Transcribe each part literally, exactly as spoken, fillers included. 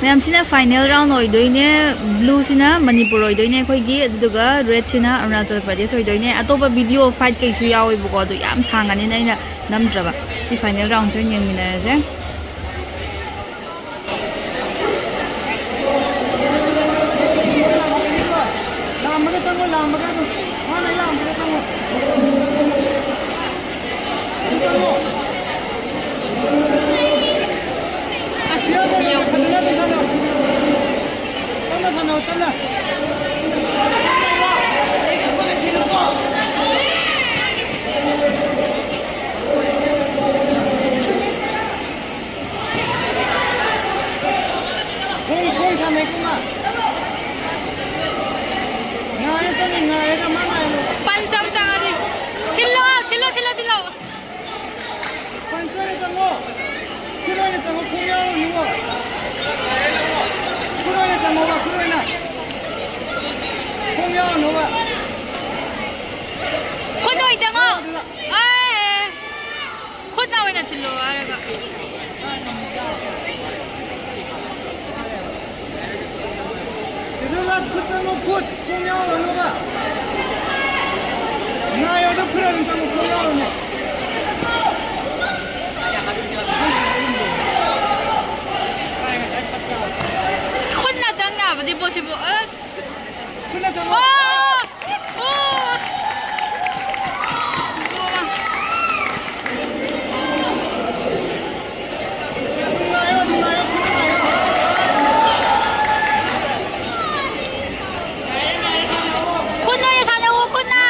ꯃꯌꯥꯝꯁꯤꯅ final round ꯑꯣꯏꯗꯣꯏꯅꯦ꯫ ꯕ꯭ꯂꯨꯁꯤꯅ ꯃꯅꯤꯄꯨꯔ ꯑꯣꯏꯗꯣꯏꯅꯦ ꯑꯩꯈꯣꯏꯒꯤ, ꯑꯗꯨꯗꯨꯒ ꯔꯦꯗꯁꯤꯅ ꯑꯔꯨꯅꯥꯆꯜ ꯄ꯭ꯔꯗꯦꯁ ꯑꯣꯏꯗꯣꯏꯅꯦ꯫ ꯑꯇꯣꯞꯄ ꯚꯤꯗꯤꯑꯣ ꯐꯥꯏꯠ ꯀꯩꯁꯨ ꯌꯥꯎꯋꯦꯕꯀꯣ, ꯑꯗꯨ ꯌꯥꯝ ꯁꯥꯡꯉꯅꯤꯅ ꯑꯩꯅ ꯅꯝꯗ꯭ꯔꯕ꯫ ꯁꯤ ꯐꯥꯏꯅꯦꯜ ꯔꯥꯎꯟꯁꯦ ꯑꯣꯏꯅ ꯌꯦꯡꯃꯤꯟꯅꯔꯁꯦ꯫ ꯂꯥꯝꯕꯒ ꯆꯪꯉꯣ, ꯂꯥꯝꯕꯒ ꯑꯗꯨꯝ꯫ ꯃꯥꯅ ꯂꯥꯝꯕꯒ ꯆꯪꯉꯣ꯫ ꯑꯗꯨ ꯆꯪꯉꯣ꯫ ꯑꯁ, ꯌꯦꯡꯉꯣ꯫ ꯐꯖꯅ ꯑꯗꯨꯝ ꯁꯥꯟꯅꯧ꯫ ꯇꯞꯅ ꯁꯥꯟꯅꯧ, ꯇꯞꯅ꯫ ꯈꯣꯡ, ꯈꯣꯡ ꯁꯥꯟꯅꯩ, ꯈꯣꯡꯅ꯫ ꯉꯥꯏꯔꯦ, ꯆꯠꯂꯤ, ꯉꯥꯏꯔꯦ, ꯃꯥ ꯉꯥꯏꯔꯦ꯫ ꯄꯟꯆ ꯑꯃ ꯆꯪꯉꯗꯤ꯫ ꯊꯤꯜꯂꯣ, ꯊꯤꯜꯂꯣ, ꯊꯤꯜꯂꯣ, ꯊꯤꯜꯂꯣ꯫ ꯄꯟꯆ ꯑꯣꯏꯅ ꯆꯪꯉꯣ꯫ ꯈꯨꯠ ꯑꯣꯏꯅ ꯆꯪꯉꯣ, ꯈꯣꯡ ꯌꯥꯎꯔꯨꯅꯨ꯫ ꯈꯨꯠ ꯑꯣꯏꯅ ꯆꯪꯉꯣꯕ, ꯈꯨꯠ ꯑꯣꯏꯅ꯫ ꯈꯣꯡ ꯌꯥꯎꯔꯨꯅꯨꯕ꯫ ꯈꯨꯠ ꯑꯣꯏ ꯆꯪꯉꯣ꯫ ꯑꯗꯨꯅ꯫ ꯑꯦ꯫ ꯈꯨꯠꯅ ꯑꯣꯏꯅ ꯊꯤꯜꯂꯣ ꯍꯥꯏꯔꯒ꯫ ꯏꯗꯨꯂꯥ, ꯈꯨꯠ ꯆꯪꯉꯣ, ꯈꯨꯠ꯫ ꯈꯣꯡ ꯌꯥꯎꯔꯅꯨꯕ꯫ ꯉꯥꯏꯌꯣꯗ, ꯈꯨꯠ ꯑꯗꯨꯝ ꯆꯪꯉꯣ, ꯈꯣꯡ ꯌꯥꯎꯔꯅꯨ꯫ ꯈꯨꯠꯅ ꯆꯪ ꯌꯥꯕꯁꯤꯕꯣ ꯁꯤꯕꯨ, ꯑꯁ꯫ ꯈꯨꯠꯅ ꯆꯪꯉꯣ꯫ ꯑꯣ! ꯑꯣ! ꯈꯨꯠꯅ ꯑꯣꯏꯅ ꯁꯥꯟꯅꯧꯋꯣ, ꯈꯨꯠꯅ꯫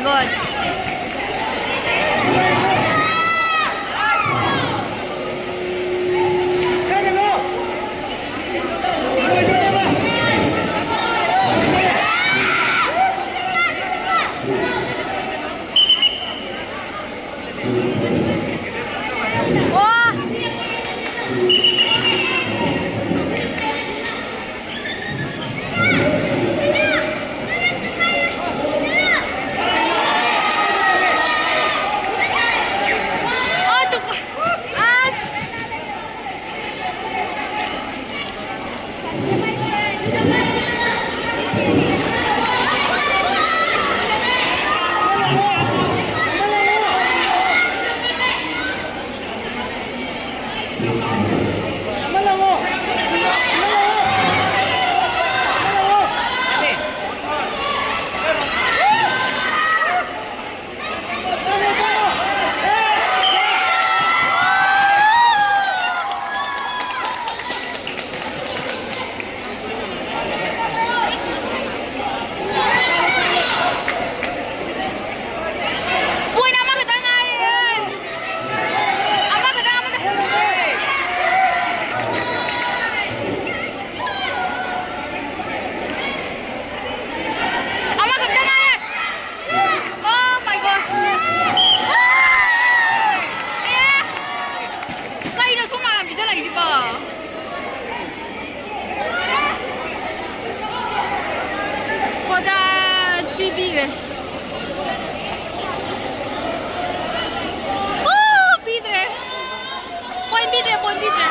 God. Oh! Point ꯑꯃꯈꯛꯇꯪ ꯉꯥꯏꯔꯦ꯫ ꯑꯃꯈꯛꯇꯪ, ꯑꯃꯈꯛꯇꯪ꯫ ꯑꯃꯈꯛꯇꯪ ꯉꯥꯏꯔꯦ꯫ Oh my God. ꯑꯦ! ꯀꯩꯅꯣ ꯁꯨꯝ ꯃꯥꯅ ꯄꯤꯖꯜꯂꯛꯏꯁꯤꯕꯣ? ꯀꯣꯇꯥ three ꯄꯤꯈ꯭ꯔꯦ꯫ ꯑꯣ, ꯄꯤꯗ꯭ꯔꯦ꯫ Point ꯄꯤꯗ꯭ꯔꯦ, point ꯄꯤꯗ꯭ꯔꯦ꯫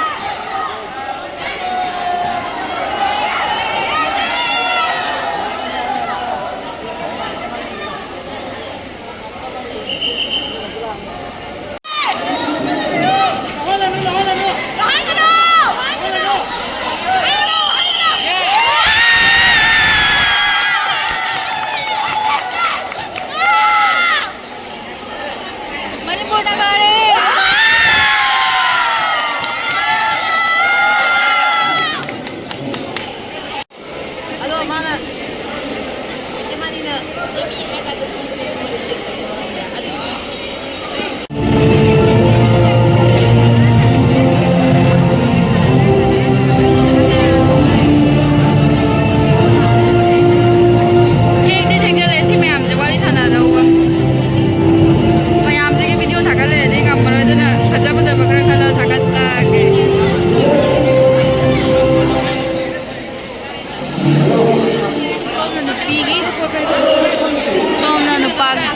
ꯃꯅꯤꯄꯨꯔꯅ ꯀꯥꯔꯦ! ꯑꯗꯣ ꯃꯥꯅ, ꯏꯆꯦ ꯃꯥꯅꯤꯅ, "ꯑꯦ, ꯃꯤ ꯍꯥꯏꯔꯀꯥꯟꯗ ꯎꯗ꯭ꯔꯦ, ꯃꯤ ꯅꯨꯄꯤꯒꯤ, ꯁꯣꯝꯅ ꯅꯨꯄꯥꯒꯤ꯫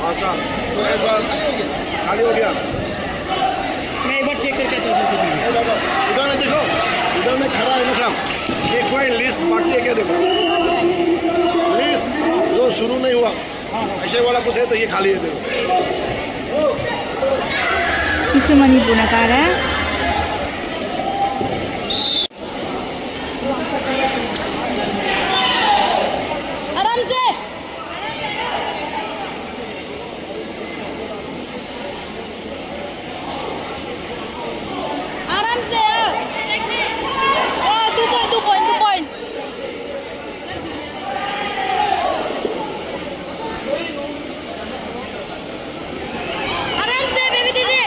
अच्छा, तो एक बार खाली हो गया। मैं एक बार चेक करके आता हूँ सीसीटीवी। इधर में देखो, इधर में खड़ा है ना साहब, ये कोई लिस्ट बाकी है क्या? देखो, लिस्ट जो शुरू नहीं हुआ, ऐसे वाला कुछ है तो ये खाली है, देखो। ꯁꯤꯁꯨ ꯃꯅꯤꯄꯨꯔꯅ ꯀꯥꯔꯦ꯫ आराम से। आराम से आओ। ओ, two point, two point, two point। आराम से, बेबी दीदी।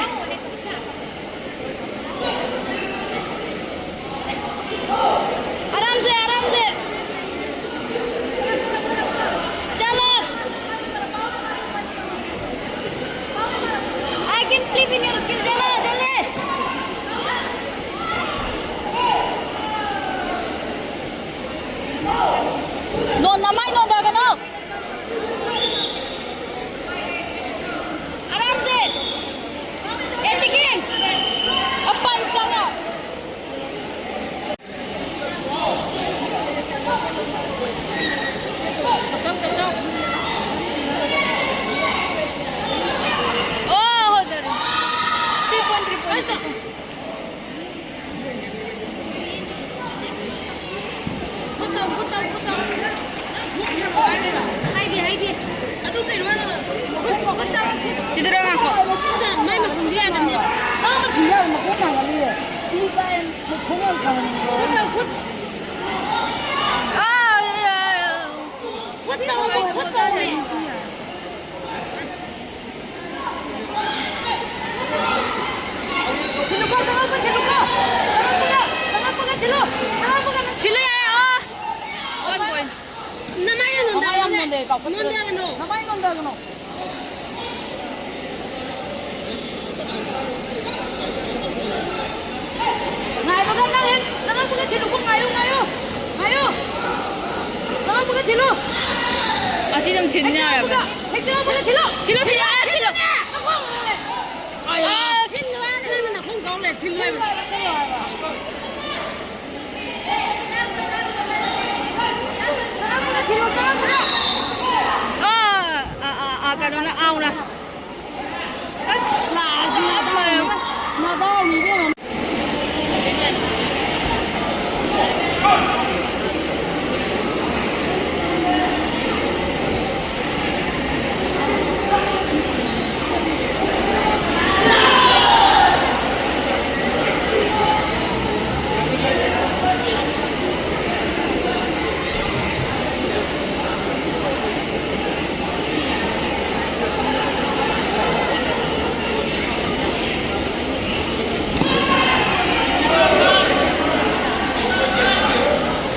आराम से, आराम से। चलो। I can flip in your skin. चलो, जल्दी। No, नमाई नोंदगनो। आराम से। ये देखिए। अपन संग। ओ, हो जा रही। Three point, three point. ꯈꯨꯠ ꯇꯧ, ꯈꯨꯠ ꯇꯧ, ꯈꯨꯠ ꯇꯧ꯫ ꯍꯥꯏꯗꯤ, ꯍꯥꯏꯗꯤ꯫ ꯑꯗꯨ ꯀꯩꯅꯣ ꯍꯥꯏꯅ ꯈꯨꯠ, ꯈꯨꯠ ꯇꯧ, ꯈꯨꯠ꯫ ꯁꯤꯗꯔꯣ ꯉꯥꯏꯈꯣ꯫ ꯃꯥꯏ ꯃꯈꯣꯡꯁꯦ ꯌꯥꯗꯕꯅꯦ꯫ ꯆꯥꯝꯃ ꯊꯤꯜꯂꯒ ꯃꯈꯣꯡ ꯊꯥꯡꯒꯠꯂꯤꯌꯦ꯫ ꯏ ꯀꯥꯏ, ꯃꯈꯣꯡ ꯌꯥꯝ ꯁꯥꯡꯍꯟꯅꯤꯡꯕ꯭ꯔꯣ? ꯈꯨꯠ ꯇꯧ, ꯈꯨꯠ꯫ ꯑꯥ, ꯑꯥ, ꯑꯥ꯫ ꯈꯨꯠ ꯇꯧ, ꯈꯨꯠ ꯇꯧ꯫ ꯊꯤꯜꯂꯨꯀꯣ, ꯆꯪꯉꯛꯄ ꯊꯤꯜꯂꯨꯀꯣ꯫ ꯆꯪꯉꯛꯄꯒ, ꯆꯪꯉꯛꯄꯒ ꯊꯤꯜꯂꯨ꯫ ꯆꯪꯉꯛꯄꯒ ꯊꯤꯜꯂꯨ ꯌꯥꯔꯦ, ꯑꯣ꯫ One point. ꯅꯃꯥꯏ ꯌꯥꯝ ꯅꯃꯥꯏ ꯌꯥꯝ ꯅꯣꯟꯊꯒꯅꯨ꯫ ꯅꯣꯟꯊꯩ, ꯀꯥꯎꯈꯠꯇ꯭ꯔꯦ꯫ ꯅꯣꯟꯊꯒꯅꯨ꯫ ꯅꯃꯥꯏ ꯅꯣꯟꯊꯒꯅꯨ꯫ ꯉꯥꯏꯕꯒ ꯅꯪ ꯍꯦꯛ ꯆꯪꯉꯛꯄꯒ ꯊꯤꯜꯂꯨꯀꯣ, ꯉꯥꯏꯌꯨ, ꯉꯥꯏꯌꯨ, ꯉꯥꯏꯌꯨ꯫ ꯆꯪꯉꯛꯄꯒ ꯊꯤꯜꯂꯨ꯫ ꯑꯁꯤ ꯑꯗꯨꯝ ꯊꯤꯟ ꯌꯥꯔꯕꯅꯦ꯫ ꯍꯦꯛꯇ ꯊꯤꯜꯂꯣ꯫ ꯊꯤꯜꯂꯣ, ꯊꯤꯜꯂꯣ, ꯑꯥ, ꯊꯤꯜꯂꯣ꯫ ꯑꯥ, ꯊꯤꯜꯂꯣ ꯍꯥꯏꯕ ꯅꯪꯅ ꯅꯈꯣꯡ ꯇꯧ ꯂꯩ, ꯊꯤꯜꯂꯣ ꯍꯥꯏꯕ꯫ ꯑꯥ, ꯑꯥ, ꯑꯥ, ꯑꯥ, ꯀꯩꯅꯣꯅ ꯑꯥꯎꯅ꯫ ꯑꯁ, ꯂꯥꯛꯑꯁꯤ ꯌꯥꯝ ꯐꯔꯦ꯫ ꯅꯗꯥꯎꯅꯤ ꯏꯕꯦꯝꯃ꯫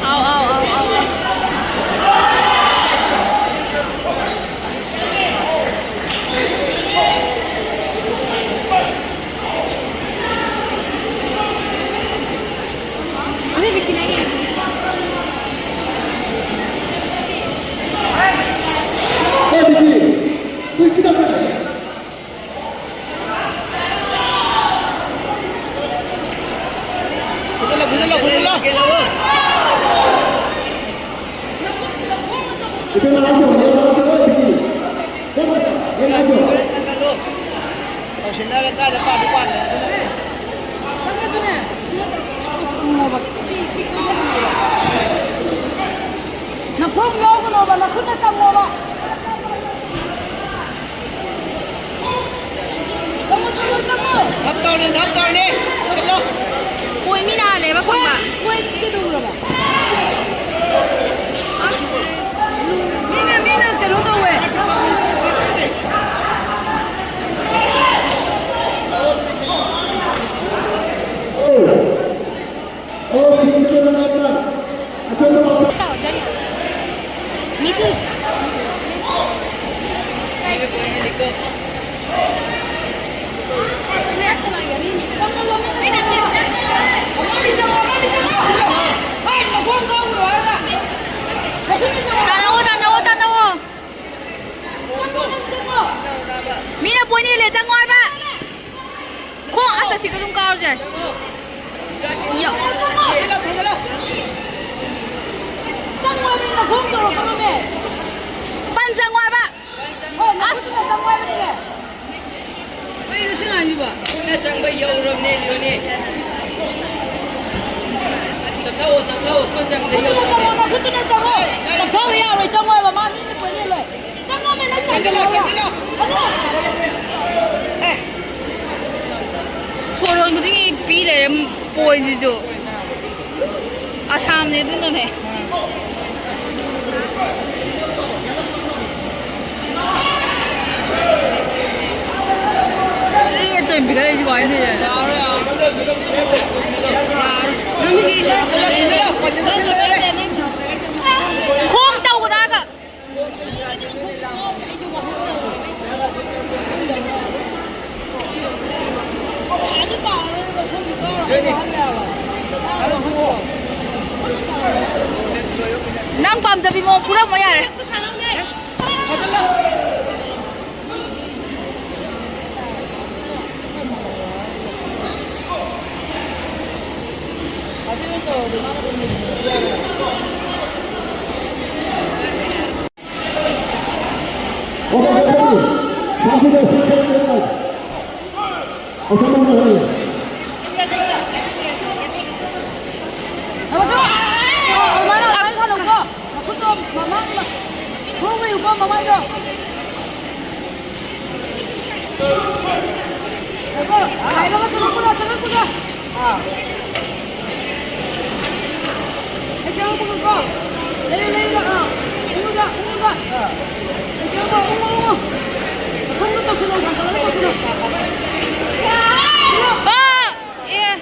ꯑꯥꯎ, ꯑꯥꯎ, ꯑꯥꯎ, ꯑꯥꯎ꯫ ꯇꯧꯁꯤꯟꯅꯔꯦ, ꯀꯥꯏꯗ ꯄꯥꯟꯗ ꯄꯥꯟꯗꯅ ꯑꯗꯨꯅ꯫ ꯅꯈꯣꯡ ꯌꯥꯎꯒꯅꯣꯕ, ꯅꯈꯨꯠꯅ ꯆꯪꯉꯣꯕ꯫ ꯆꯪꯉꯣ, ꯆꯪꯉꯣ, ꯆꯪꯉꯣ꯫ ꯙꯞ ꯇꯧꯔꯅꯤ, ꯙꯞ ꯇꯧꯔꯅꯤ꯫ ꯆꯠꯂꯣ꯫ ꯀꯣꯏ ꯃꯤꯅ ꯍꯥꯜꯂꯦꯕ ꯈꯣꯡꯕ꯫ ꯀꯣꯏ ꯀꯩꯗꯧꯔꯕ? ꯑꯁ꯫ ꯃꯤꯅ, ꯃꯤꯅ ꯀꯩꯅꯣ ꯇꯧꯋꯦ꯫ ꯇꯥꯟꯅꯧꯋꯣ, ꯇꯥꯟꯅꯧꯋꯣ, ꯇꯥꯟꯅꯧꯋꯣ꯫ ꯄꯣꯏꯟ ꯍꯦꯜꯂꯦ, ꯆꯪꯉꯣ ꯍꯥꯏꯕ꯫ ꯈꯣꯡ ꯑꯁ ꯑꯁꯤꯒ ꯑꯗꯨꯝ ꯀꯥꯎꯔꯁꯦ꯫ ꯌꯥ꯫ ꯆꯪꯉꯣ ꯍꯥꯏꯕꯅꯤꯅ ꯈꯣꯡ ꯇꯧꯔꯛꯀꯅꯣꯃꯦ꯫ ꯄꯟ ꯆꯪꯉꯣ ꯍꯥꯏꯕ꯫ ꯍꯣꯏ, ꯑꯁ꯫ ꯅꯈꯨꯠꯇꯨꯅ ꯆꯪꯉꯣ ꯍꯥꯏꯕꯅꯤꯅꯦ꯫ ꯀꯩꯅꯣ ꯁꯤ ꯉꯥꯡꯉꯤꯕ? ꯈꯨꯠꯅ ꯆꯪꯕ ꯌꯧꯔꯕꯅꯦ, ꯂꯤꯌꯣꯅꯦ꯫ ꯇꯞꯊꯧꯑꯣ, ꯇꯞꯊꯧꯑꯣ, ꯈꯨꯠ ꯆꯪꯕ ꯈꯨꯠꯇꯨꯅ ꯌꯧꯔꯕꯅꯦ꯫ ꯆꯪꯉꯣ, ꯅꯈꯨꯠꯇꯨꯅ ꯆꯪꯉꯣ꯫ ꯇꯞꯊꯧꯕ ꯌꯥꯔꯣꯏ, ꯆꯪꯉꯣ ꯍꯥꯏꯕ, ꯃꯥ ꯃꯤꯅ ꯄꯣꯏꯟ ꯍꯦꯜꯂꯣꯏ꯫ ꯆꯪꯉꯣꯃꯦ, ꯅꯪ ꯆꯪꯁꯤꯜꯂꯣ, ꯇꯥꯏꯁꯤꯜꯂꯣ꯫ ꯆꯪꯁꯤꯜꯂꯣ꯫ ꯑꯗꯣ꯫ ꯑꯦ꯫ ꯁꯣꯔ ꯍꯣꯟ ꯈꯨꯗꯤꯡꯒꯤ ꯄꯤ ꯂꯩꯔꯦ ꯄꯣꯏꯟꯁꯤꯁꯨ꯫ ꯑꯁꯥꯝꯅꯦ ꯑꯗꯨꯅꯅꯦ꯫ ꯔꯦꯠꯇ ꯑꯣꯏꯅ ꯄꯤꯈꯠꯂꯛꯏꯁꯤ ꯀꯃꯥꯏꯅ ꯇꯧꯔꯤꯅꯣ? ꯅꯪꯒꯤ ꯏꯁꯥ ꯈꯣꯡ ꯇꯧꯒꯗꯥꯒ꯫ ꯅꯪ ꯄꯥꯝꯖꯕꯤ ꯃꯑꯣꯡ ꯐꯨꯔꯝꯃꯣ ꯌꯥꯔꯦ꯫ ꯑꯗꯨꯃꯥꯏꯅ, ꯑꯗꯨꯃꯥꯏꯅ ꯁꯥꯟꯅꯧꯀꯣ꯫ ꯅꯈꯨꯠꯇꯣ ꯃꯃꯥꯡ, ꯈꯣꯡ ꯂꯩꯌꯨꯀꯣ, ꯃꯃꯥꯏꯗꯣ꯫ ꯉꯥꯏꯈꯣ, ꯉꯥꯏꯔꯒ ꯆꯪꯉꯛꯄꯗ, ꯆꯪꯉꯛꯄꯗ꯫ ꯍꯦꯛ ꯆꯪꯉꯛꯄꯒꯀꯣ꯫ ꯂꯩꯌꯨ, ꯂꯩꯌꯨ, ꯑꯥ꯫ ꯎꯪꯉꯨꯗ, ꯎꯪꯉꯨꯗ꯫ ꯍꯦꯛ ꯆꯪꯉꯛꯄ, ꯎꯪꯉꯨ, ꯎꯪꯉꯨ꯫ ꯃꯈꯣꯡꯗꯣ ꯇꯧꯁꯤꯜꯂꯣ, ꯍꯥꯡꯒꯠꯂꯒ ꯇꯧꯁꯤꯜꯂꯣ꯫ ꯑꯥ! ꯑꯦ!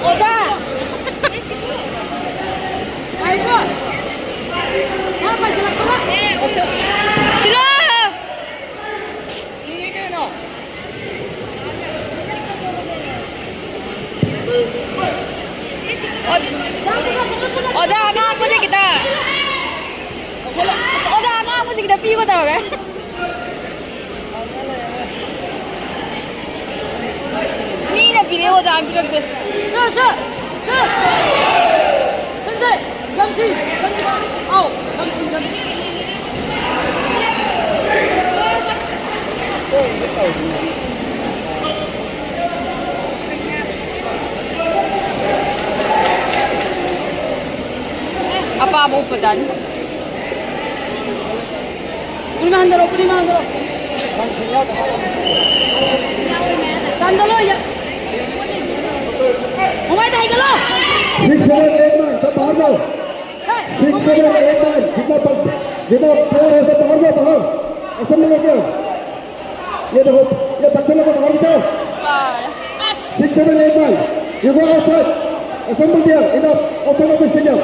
ꯑꯣꯖꯥ! ꯁꯤꯂꯥꯎ! ꯑꯣꯖꯥ, ꯑꯉꯥꯡꯕꯁꯦ ꯈꯤꯇ, ꯑꯣꯖꯥ, ꯑꯉꯥꯡꯕꯁꯦ ꯈꯤꯇ ꯄꯤꯒꯣ ꯇꯧꯔꯒ꯫ ꯃꯤꯅ ꯄꯤꯔꯛꯑꯦ, ꯑꯣꯖꯥꯅ ꯄꯤꯔꯛꯇꯦ꯫ ꯁꯥꯔ, ꯁꯥꯔ, ꯁꯥꯔ! ꯁꯟꯖꯣꯏ, ꯂꯝꯁꯤ, ꯁꯟꯖꯣꯏ, ꯑꯥꯎ, ꯂꯝꯁꯤ, ꯂꯝꯁꯤ꯫ ꯑꯄꯥꯕ ꯎꯞꯄꯖꯥꯠꯅꯤ꯫ ꯄꯨꯔꯅꯤꯃꯥ ꯍꯟꯗꯔꯣ, ꯄꯨꯔꯅꯤꯃꯥ ꯍꯟꯗꯔꯣ꯫ ꯆꯥꯟꯗꯂꯣ, ꯌꯥ-, ꯃꯃꯥꯏꯗ ꯍꯥꯏꯒꯠꯂꯣ꯫ Six seven eight nine, सब बाहर जाओ। Six seven eight nine, जितना पद, जितना player है, सब बाहर जाओ, बाहर। असेंबली में जाओ। ये देखो, ये बच्चे लोग बाहर जाओ। Six seven eight nine, you go outside. Assemble there, enough. Open up the stadium.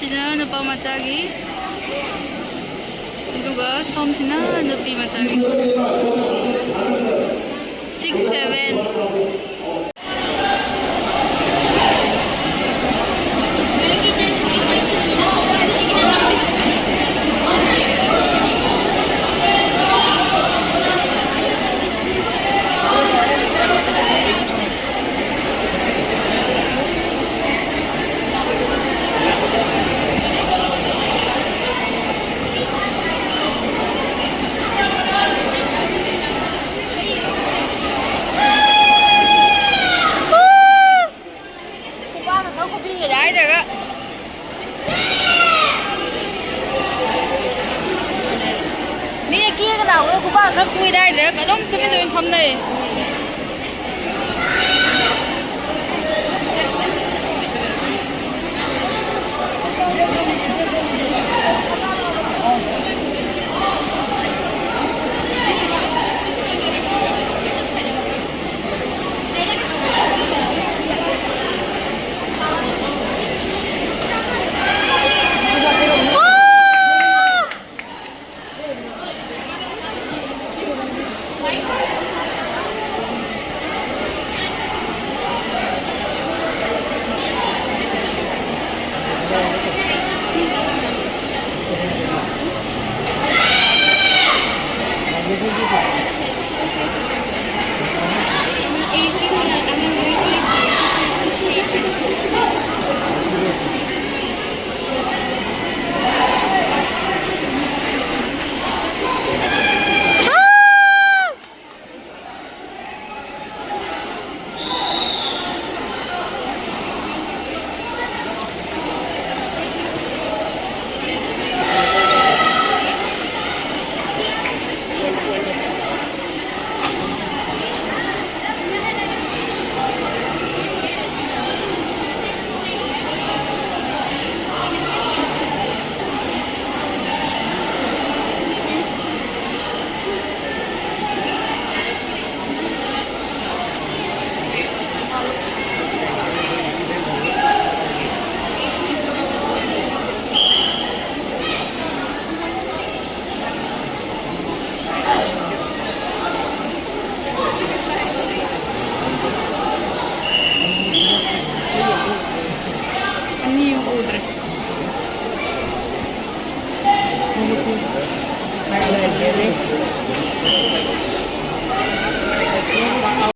ꯁꯤꯅ ꯅꯨꯄꯥ ꯃꯆꯥꯒꯤ, ꯑꯗꯨꯒ ꯁꯣꯝꯁꯤꯅ ꯅꯨꯄꯤ ꯃꯆꯥꯒꯤ꯫ Six seven. ꯈꯨꯄꯥꯛꯅ ꯈꯔ ꯈꯨꯕꯤꯒꯦꯗꯤ ꯍꯥꯏꯗ꯭ꯔꯒ꯫ ꯃꯤꯅ ꯀꯦꯒ ꯂꯥꯎꯕꯗ ꯈꯨꯄꯥꯛ ꯈꯔ ꯈꯨꯏꯗ ꯍꯥꯏꯗ꯭ꯔꯒ ꯑꯗꯨꯝ ꯇꯨꯃꯤꯟ ꯇꯨꯃꯤꯟ ꯐꯝ ꯂꯩ꯫